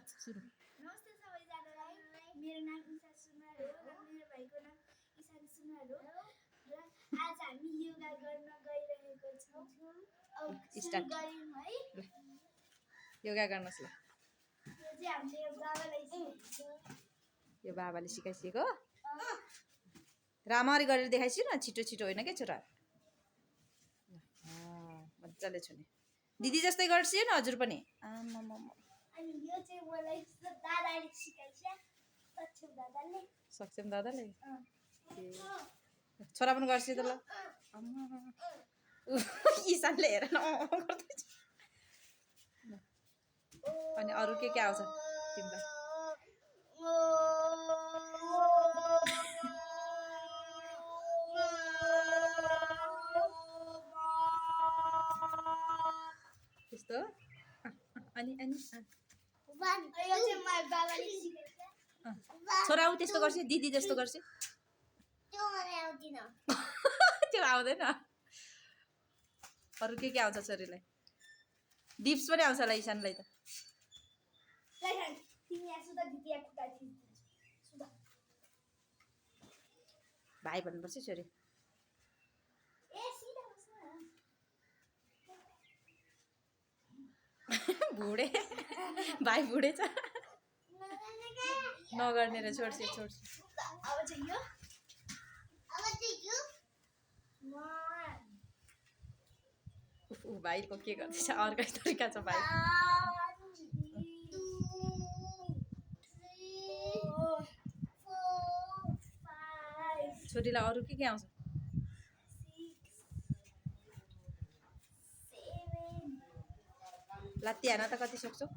सुरु। नमस्ते सबैजनालाई, मेरो नाम ईशा सुनार हो र मेरो भाइको नाम ईशान सुनार हो र आज हामी योगा गर्न गइरहेको छौँ। अब सुरु गरौँ है। योगा गर्नुहोस् ल। यो चाहिँ हामीले बाबालाई सिकाएको। यो बाबाले सिकाइसकेको राम्ररी गरेर देखाइछु न, छिटो छिटो होइन क्या छोरा। मजाले छुने दिदी जस्तै गर्छु न हजुर पनि। अनि यो चाहिँ मलाई दादाले सिकाइछ, सक्षम दादाले। सक्षम दादाले छोरा पनि गर्छु त ल। ईशानले हेर न गर्दैछ। अनि अरू के आउँछ तिमीलाई? त्यस्तो अनि अनि छोरा आऊ त्यस्तो गर्छु, दिदी जस्तो गर्छु। त्यो आउँदैन। अरू के आउँछ छोरीलाई? डिप्स पनि आउँछ होला ईशानलाई त। भाइ भन्नुपर्छ छोरी। बुढे भाइ बुढे छ नगर्ने र छोड्छु। भाइको के गर्दैछ? अर्कै तरिका छ भाइ। छोरीलाई अरू के आउँछ? लात्ती हान त कति सक्छौ?